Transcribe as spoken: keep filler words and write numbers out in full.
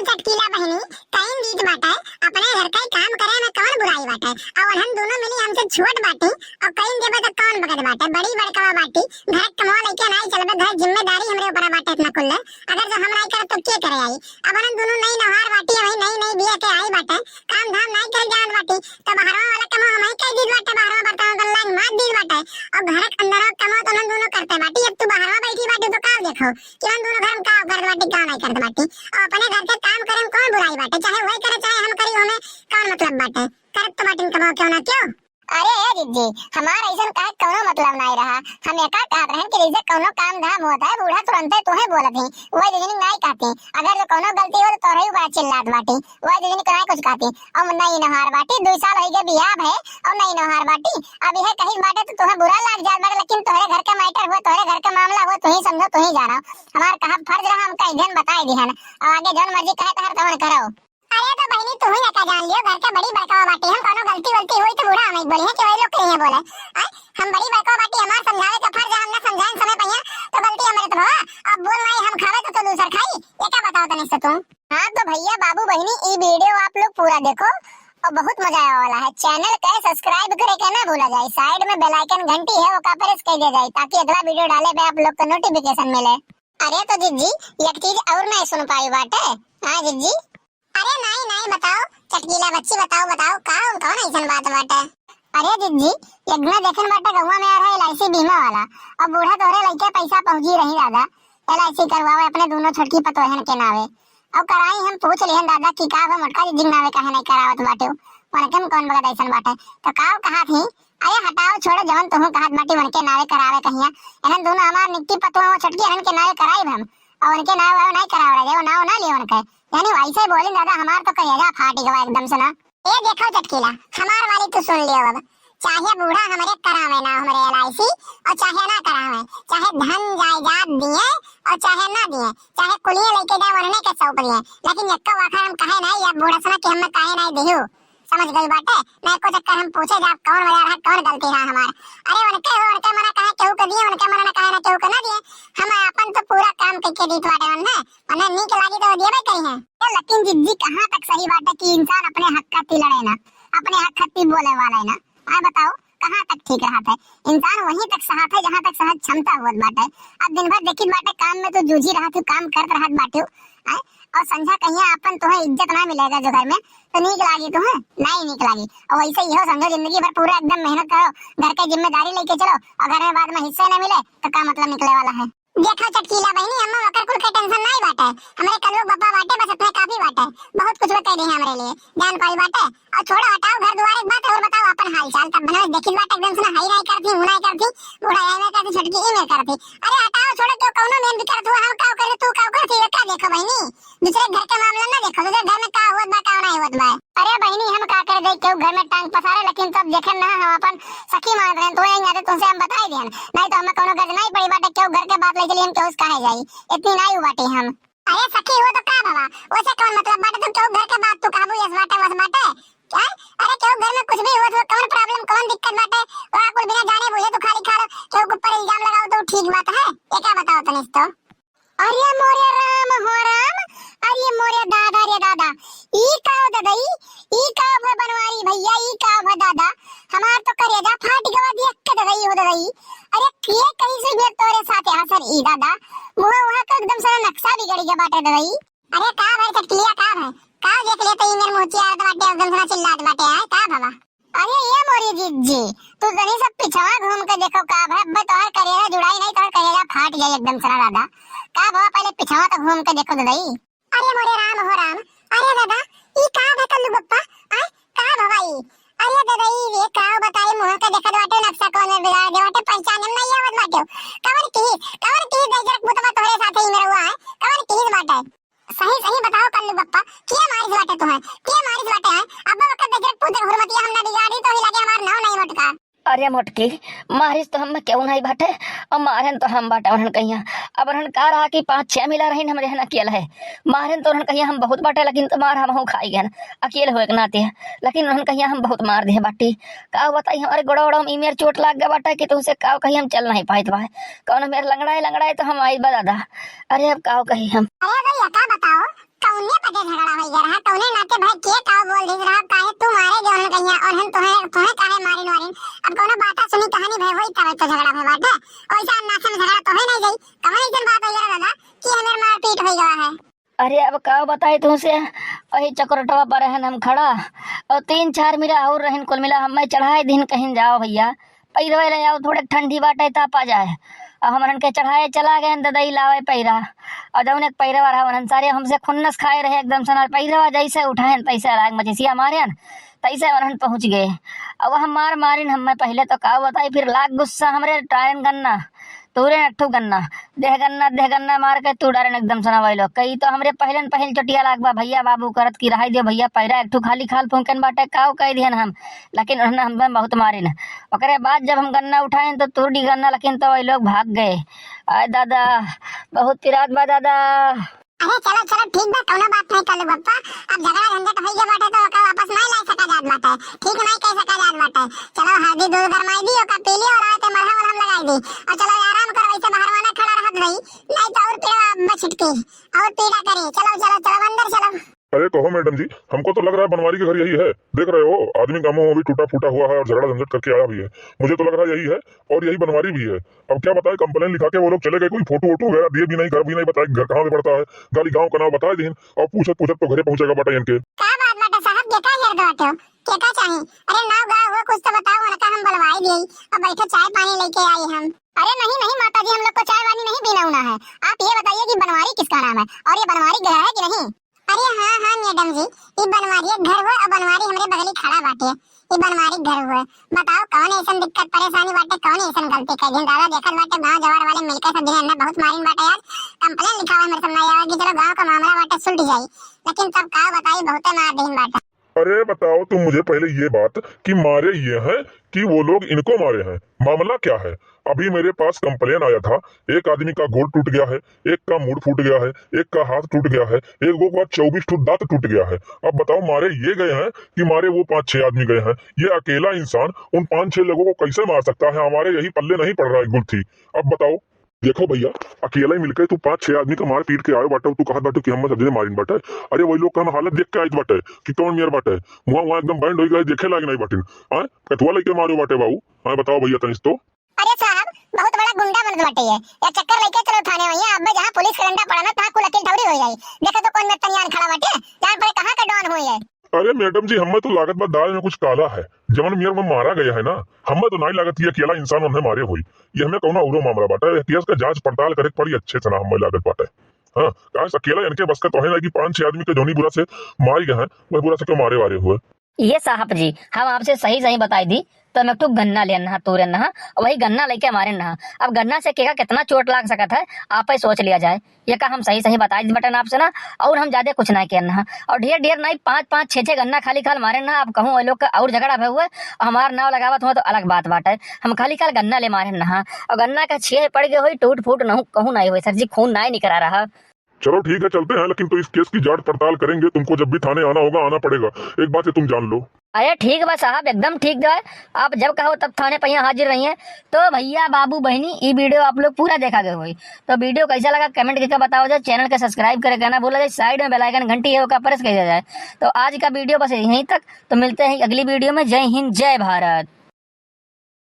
चटकीला बहिनी, कइन दीत बाटे, अपने घर का ही काम करे में कवन बुराई बाटे? और उन्हन दोनों मिली हमसे छोट बाटी, और कइन देबे तो कौन बगत बाटे? बड़ी बड़कवा बाटी, घर कमवा लेके नाई चलबे, घर जिम्मेदारी हमरे ऊपर बाटे इतना कुल्ले। अगर जो हम नाई करब तो के करे आई? अब उन्हन दोनों नई नौहार बाटी, अभी नई नई बिया के आई बाटे, काम धाम नाई करे जानत बाटी, तो बहरवा वाला कमवा हम ही कह दीत बाटे, बहरवा बर्तन उर्तन लाइन मार दीत बाटे, और घर के अंदर कमवा तो उन्हन दोनों करते बाटी। अब तू बहरवा बैठी बाटी तो का देखो कि उन्हन दोनों घर में का करत बाटी, का नाई करत बाटी, और अपने घर के काम करे में कौन बुराई बाटे? चाहे वही करे चाहे हम करी, हमें कौन मतलब बाटे? करत तो बाटिन कमवा क्यों ना क्यों? अरे ए जिज्जी, हमार ऐसन कहे कौनो मतलब नाई रहा। हम एका कहत रहन कि जैसे कौनो काम धाम होत है, बूढ़ा तुरंते तोहे बोलत ही, वही दीदी नाई कहती। अगर जो कौनो गलती हो तो तोहरे ऊपर चिल्लात बाटी, वही दीदी नाई कुछ कहती। अब नई नहार बाटी, दुई साल होई गए बियाह भए, अब नई नहार बाटी। अब यह कही बाटे तो तोहे बुरा लाग जात बाटे, लेकिन तोहरे घर का मैटर हुए, तोहरे घर का मामला हुए, तू ही समझो, तू ही जानो। हमार कहा फर्ज रहा, हम कह दिहन, बताई दिहन, और आगे जौन मर्जी कहे तहर तवन करो। अरे तो बहिनी, तू ही एका जान लियो, घर के बड़ी बड़कवा बाटी, हम कौनो गलती वलती होई तो बूढ़ा हमें बोली है कि वही लोग कहीं बोले। आय, हम बड़ी बड़कवा बाटी, हमार समझावे का फर्ज है, हम ना समझाएं समय पहिया तो गलती हमरे तो भवा। अब बोल नाई हम खावे तो, तो दूसर खाई, ये क्या बताओ तनिक से तू? हाँ तो भैया बाबू बहिनी, ई वीडियो आप लोग पूरा देखो और बहुत मजा आवे वाला है। चैनल के सब्सक्राइब करे के ना भूला जाए, साइड में बेल आइकन घंटी है, ओका प्रेस कर दिया जाए ताकि अगला वीडियो डाले पे आप लोग को नोटिफिकेशन मिले। अरे तो जिज्जी, एक चीज और नहीं सुन पाई बाटे। हाँ जिज्जी। अरे नाई, नाई, बताओ, चटकीला बच्ची, बताओ, बताओ, का, कौन ऐसन बात बाटे? अरे जिज्जी, एक दिन देखन बाटे गौवा में आ रहा एल आई सी बीमा वाला, और बूढ़ा तोहरे लइके पैसा पहुंची रही दादा, एल आई सी करवावे अपने दोनों छोटकी पतोहन के नावे। और कराई हम पूछ लिहन दादा कि का बा मोटका जिज्जी के नावे काहे नहीं करावत बाटे, उनके में कौन बगत ऐसन बाटे? तो का कहा थी, अरे हटाओ, छोड़ो, जवन तुहू कहत बाटी उनके नावे करावे कहिया, इन्हन दोनों हमार निकटी पतोह वो छोटकी, इन्हन के नावे कराई हम, और उनके नावे वावे नहीं करावे रहे, वो नाव ना लियो उनके। यानी वैसे बोली दादा, हमार तो करेजा फाटी गवा एकदम से ना। ए देखो चटकीला, हमार वाली तू सुन लियो अब, चाहे बूढ़ा हमरे करावे ना हमरे एल आई सी, और चाहे ना करावे, चाहे धन जायदाद दिए और चाहे ना दिए, चाहे कुलिये लेके जाए उन्हने के सौंप दिए, लेकिन यक्का वाखर हम कहे नहीं या बूढ़ा सना कि हमें काहे नहीं दिहू, समझ गई बाटे? ना एको चक्कर हम पूछे जाब कौन वजह रहा, कौन गलती रहा हमार। अरे उनके हो, उनके मना कहे केहू के दिए, उनके मना ना कहे ना केहू के ना दिए, हम अपन तो पूरा काम करके दीत बाटे उन्हें। उन्हें नीक लागी तो वो दियबे करी हैं। तो लेकिन जिज्जी कहाँ तक सही बाटे कि इंसान अपने हक खातिर लड़े ना, अपने हक खातिर बोले वाला है ना? आए बताओ, कहाँ तक ठीक रहत है? इंसान वहीं तक सहत है जहाँ तक सहत क्षमता होत बाटे। अब दिन भर देखित बाटे काम में तू जूझी रहत हो, काम करत रहत बाटे हो, आए? और संझा कहिया अपन तुम्हें इज्जत ना मिलेगा जो घर में, तो नीक लागी तुम्हें? नहीं नीक लागी। और वैसे इहो समझो जिंदगी भर पूरा एकदम मेहनत करो, घर के जिम्मेदारी लेके चलो, और घर में बाद में हिस्सा ना मिले तो का मतलब निकले वाला है? देखो चटकीला बहिनी, हमें ओकर कुल के टेंशन नाई बाटे, हमरे कलुआ बप्पा बाटे, बस इतने काफी बाटे, बहुत कुछ वो कह रही है हमरे लिए, जान पाई बाटे। और छोड़ो हटाओ घर दुआर एक बात, और बताओ अपन हाल चाल, तब बना देखित बाटे एकदम से ना हाई नाई करती, हूँ नाई करती, बूढ़ा आई नाई करती, छोटकी ई नाई करती। अरे हटाओ छोड़ो, क्यों कौनो मेहनत करत हुआ, हम का करे तू का करती, ये का देखो बहिनी, दूसरे घर के मामला ना देखो, दूसरे घर में का होत बा का नहीं होत बा। अरे बहिनी, हम का करे दे, केहू घर में टांग पसारे, लेकिन तब देखे ना हम अपन सखी मानत रहन, तो यही आदत तुमसे हम बताई दिहन, नहीं तो हमें कौनो गरज नहीं पड़ी बाटे, केहू घर के बात ले चली हम केहू से काहे जाई, इतनी नाई बाटे हम। अरे सखी हो तो का बाबा, वैसे कौन मतलब बाटे, तू केहू घर के बात तू कहबू यस बाटे वस बाटे, क्या? अरे केहू घर में कुछ भी हुआ तो कौन प्रॉब्लम, कौन दिक्कत बाटे, वहाँ कुल बिना जाने बुझे तू खाली खाल केहू के ऊपर इल्जाम लगाओ तो ठीक बात है, ये क्या बताओ तनिस तो? अरे मोरे राम हो राम, अरे मोरे दादा रे दादा, ई का हो ददई, ई का हो बनवारी भैया, ई का हो दादा, हमार तो करेजा फाट गवा देख के ददई हो ददई। अरे के कहीं से ये तोरे साथे हसर ई दादा, मुँह वहाँ का एकदम से नक्शा बिगड़ गया बाटे ददई। अरे का भाई चटकिलिया का भाई, का देख लेते ई मेरे मुँह चियारत बाटे, एकदम से चिल्लात बाटे, आय का बाबा? अरे ये मोरी जिज्जी, तू तनी सब पिछवा घूम के देखो का भाई, अब तोहर करेजा जुड़ाई नहीं, तोहर करेजा फाट जाई एकदम से ना दादा। का बाबा पहले पिछवा तो घूम के देखो ददई। अरे मोरे राम हो राम, अरे दादा, ई का बा कल्लू बप्पा, आय का बाबा ई? अरे दादा ई ये का बताई, मुँह के देखत बाटे नक्शा कौन में बिगाड़ दे बाटे, पहचाने में नहीं आवत बाटे। कवन की, कवन की गजरक पुतवा तोहरे साथे ई मेरे हुआ है, कवन की बाटे? सही सही बताओ कल्लू बप्पा, के मारिस बाटे तुम्हें? के मारिस बाटे हैं? अब वक्त देख रख पुत्र हुरमतिया हम ना बिगाड़ी तो ही लगे हमार नाव नहीं मोटका। अरे मोटकी, मारिस तो हम केहू नहीं बाटे, और मारन तो हम बाटे उन्हन कहिया। अब उन्हन का रहा कि पाँच छह मिला रही हमरे हन अकेल है, मारन तो उन्हन कहिया हम बहुत बाटे, लेकिन तो मार हम खाई गए अकेल हो एक नाते, लेकिन उन्हन कहिया हम बहुत मार दे बाटी। का बताई हमारे गोड़ा ओड़ा में ई मेर चोट लाग गया बाटे कि तुमसे का कही हम चल नहीं पाइत बा, कौन मेर लंगड़ाए लंगड़ाए तो हम आई बा दादा। अरे अब का कही हम। अरे भैया का बताओ, कौनिया पटे झगड़ा यार, हाँ, कौने नाते भाई के का बोल दिस रहा, काहे तू मारे गए उन्हें कहिया, और हम तुम्हें, तुम्हें काहे मारिन वारिन? अब कौनो बात सुनी कहानी भाई, वही तब तो झगड़ा भय बाटे। वैसा अन्नासन झगड़ा तो है नहीं गई। कौन ऐसन बात है यार दादा कि हमें मारपीट हो गया है? अरे, अब का बताई तुमसे, वही चक्रोटवा पर रहन हम खड़ा, और तीन चार मिला और रहन, कुल मिला हमें चढ़ाए दिन कहीं जाओ भैया, पैरवा ले आओ, थोड़े ठंडी बाटे, तापा जाए। अब हमरन के चढ़ाए चला गए ददई लावे पैरा, और जौन एक पैरवा रहा, उन्हन सारे हमसे खुन्नस खाए रहे एकदम सना, पैरवा जैसे उठाएन तैसे लाग मचिसिया मारेन, तैसे उन्हन पहुँच गए। अब हम मार मारिन, हमें पहले तो का बताई, फिर लाग गुस्सा हमरे टायरन गन्ना, तूरे एक ठो गन्ना, देह गन्ना, देह गन्ना मार के तू डारेन एकदम सना वही लोग। कई तो हमरे पहले न पहल चोटिया लाग बा, भैया बाबू करत की रहाई दियो भैया, पैरा एक ठो खाली खाल फूंकन बाटे, काव कह दिहन हम, लेकिन उन्होंने हमें बहुत मारिन। ओकरे बाद जब हम गन्ना उठाएन तो तूर डी गन्ना, लेकिन तो वही लोग भाग गए। आय दादा, बहुत पिरात बा दादा। अरे चलो, चलो, ठीक बा, कौनो बात नहीं, कालू बप्पा। अब झगड़ा झंझट होई गया बाटे तो ओका वापस नहीं ला सका जात बाटे, ठीक नहीं कह सका जात बाटे। चलो, हल्दी दूध गरमाई दी, ओका पी ली और आए ते मलहम वलहम लगाई दी, और चलो आराम करो, वैसे बहरवाना खड़ा रहत रही, नहीं तो और पीड़ा अब छिटकी, और पीड़ा करी। चलो, चलो, चलो, अंदर चलो। अरे कहो मैडम जी, हमको तो लग रहा है बनवारी के घर यही है। देख रहे हो, आदमी का मुंह अभी टूटा फूटा हुआ है और झगड़ा झंझट करके आया भी है। मुझे तो लग रहा है यही है और यही बनवारी भी है। अब क्या बताए, कंप्लेन लिखा के वो लोग चले गए, कोई फोटो वोटो वगैरह दिए भी नहीं, घर भी नहीं बताए, घर कहाँ पे पड़ता है, गाली गाँव का नाम बताए दिन, और पूछत पूछत तो घरे पहुँचेगा बाटे इनके। का बात बाटे साहब, के का हेर दो बाटे हो? के का चाही? अरे नाव गाँव हुआ कुछ तो बताओ, उनका हम बुलवाई दिए और बैठो चाय पानी लेके आई हम। अरे नहीं, नहीं माता जी, हम लोग को चाय वानी नहीं पीना उना है। आप ये बताइए कि बनवारी किसका नाम है और ये बनवारी घर है कि नहीं? अरे हाँ, हाँ मैडम जी, ई बनवारी घर हुआ और बनवारी हमरे बगली खड़ा बाटे। ई बनवारी घर हुआ। बताओ कौन ऐसन दिक्कत परेशानी बाटे, कौन ऐसन गलती कर दिन दादा, देखत बाटे गाँव जवार वाले मिलकर सब दिन अन्ना बहुत मारिन बाटे यार। कंप्लेन लिखा हुआ है मेरे सामने आया कि चलो गाँव का मामला बाटे सुलट जाई, लेकिन तब का बताई बहुते मार दिन बाटे। अरे बताओ तुम मुझे पहले ये बात कि मारे ये हैं कि वो लोग इनको मारे हैं, मामला क्या है? अभी मेरे पास कंप्लेन आया था, एक आदमी का गोड़ टूट गया है, एक का मुड़ फूट गया है, एक का हाथ टूट गया है, एक गो का चौबीस ठो दांत टूट गया है। अब बताओ मारे ये गए हैं कि मारे वो पांच छह आदमी गए हैं? ये अकेला इंसान उन पांच छह लोगों को कैसे मार सकता है? हमारे यही पल्ले नहीं पड़ रहा है गुलथी। अब बताओ। देखो भैया, अकेला ही मिलके तू पांच छह आदमी का मार पीट के आयो बाटे, तू कहत बाटे कि हम सब जने मारिन बाटे। अरे वही लोग का हम हालत देख के आइत बाटे कि कौन मेर बाटे, मुआ वहाँ एकदम बैंड हो गए, देखे लाग नहीं बाटिन। हाँ, कथुआ लेके मारो बाटे बाबू। हाँ बताओ भैया तनिस तो। अरे साहब, बहुत बड़ा गुंडा बनत बाटे ये। या चक्कर लेके चलो थाने वहीं, अब जहाँ पुलिस के डंडा पड़ा ना, तहाँ कुल अकिल ठौरी हो जाई। देखो तो कौन मेर तनियान खड़ा बाटे, जान पड़े कहाँ का डॉन हो ये। अरे मैडम जी, हमें तो लागत बा दाल में कुछ काला है। जवन मेर में मारा गया है ना, हमें तो नहीं लागत ये अकेला इंसान उन्हें मारे होई। ये हमें कौनो औरो मामला बाटे, केस का जांच पड़ताल करे के पड़ी अच्छे से ना, हमें लागत बाटे। हाँ, काहे से अकेला इनके बस का तो है ना कि पांच छह आदमी के जौनी बुरा से मारी गए हैं, वह बुरा से क्यों मारे वारे हुए। ये साहब जी, हम आपसे सही सही बताई दी, तो हम एक ठो गन्ना लेन हा, तोरेन हा, वही गन्ना लेके मारेन हा। अब गन्ना से केका कितना चोट लाग सकत है, आप ही सोच लिया जाए। ये का हम सही सही बताई दी बटन आपसे ना, और हम ज्यादा कुछ ना केन हा। और ढेर ढेर नहीं, पाँच पाँच छः छः गन्ना खाली खाल मारेन हा। अब कहूँ वो लोग का और झगड़ा भय हुए, हमार नाव लगावत हुआ तो अलग बात बाटे। हम खाली खाल गन्ना ले मारेन हा, और गन्ना का छेह पड़ गए हुई, टूट फूट नहु-, कहूँ नहीं हुए सर जी, खून नहीं निकरा रहा। चलो ठीक है, चलते हैं, लेकिन तो इस केस की जांच पड़ताल करेंगे, तुमको जब भी थाने आना होगा, आना पड़ेगा। एक बात ये तुम जान लो। अरे ठीक बा साहब, एकदम ठीक बा। आप जब कहो तब थाने पे यहाँ हाजिर रहिए। तो भैया, बाबू, बहिनी, ई वीडियो आप लोग पूरा देखा गए होई। तो वीडियो कैसा लगा कमेंट करके बताओ जाए, चैनल के सब्सक्राइब करे के ना भूला जाए, साइड में बेल आइकन घंटी है ओका प्रेस कर दिया जाए। तो आज का वीडियो बस यहीं तक, तो मिलते हैं अगली वीडियो में। जय हिंद, जय भारत।